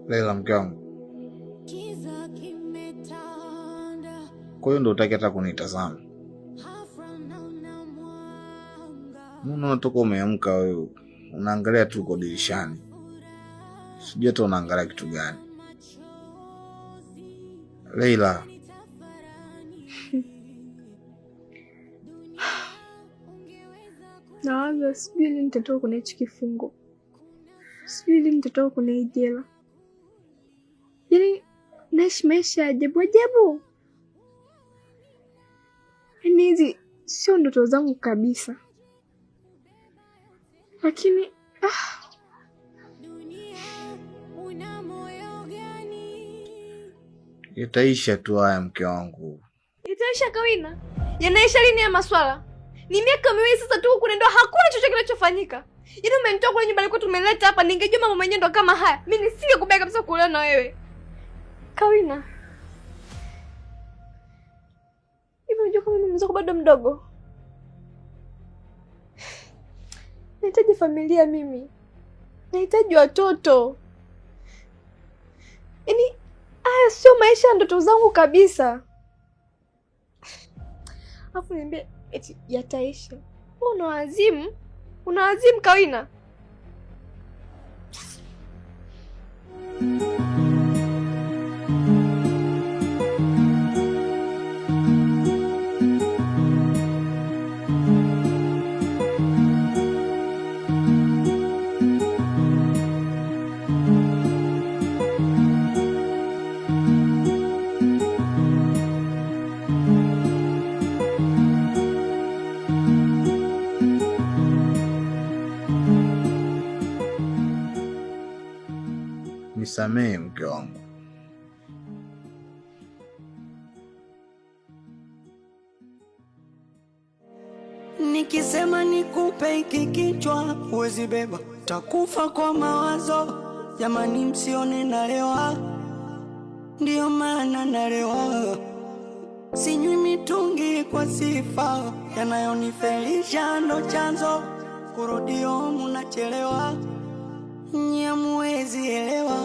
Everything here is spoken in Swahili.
Leila, mke wangu. Kwa hiyo ndo utaki hata kunitazama? Mbona unatoka umeamka wewe? Unaangalia tu uko dirishani. Sijui hata unaangalia kitu gani. Leila. Nawaza sijui lini nitatoka kwenye hichi kifungo. Sijui lini nitatoka kwenye hii jela. Yaani naishi maisha ya ajabu ajabu. Yaani hizi sio ndoto zangu kabisa. Lakini Itaisha tu haya mke wangu. Itaisha Kawina? Yanaisha lini ya maswala? Ni miaka 2 sasa tu huku ndio hakuna chochote kinachofanyika. Yaani umenitoa kule nyumbani kwetu umenileta hapa, ningejua mambo mwenyewe ndo kama haya. Mimi nisingekubali kabisa kuolewa na wewe. Kawina. Hivi unajua kama mimi mwenzako bado mdogo? Nahitaji familia mimi. Nahitaji watoto. Yaani haya sio maisha ya ndoto zangu kabisa. Alafu niambie eti yataisha. Wewe unawazimu? Unawazimu Kawina? Nisamehe mke wangu. Nikisema nikupe hiki kichwa huwezi beba, takufa kwa mawazo. Jamani, msione nalewa, ndio maana nalewa. Sinywi mitungi kwa sifa, yanayonifelisha ndo chanzo. Kurudio munachelewa, nyie hamuwezi elewa.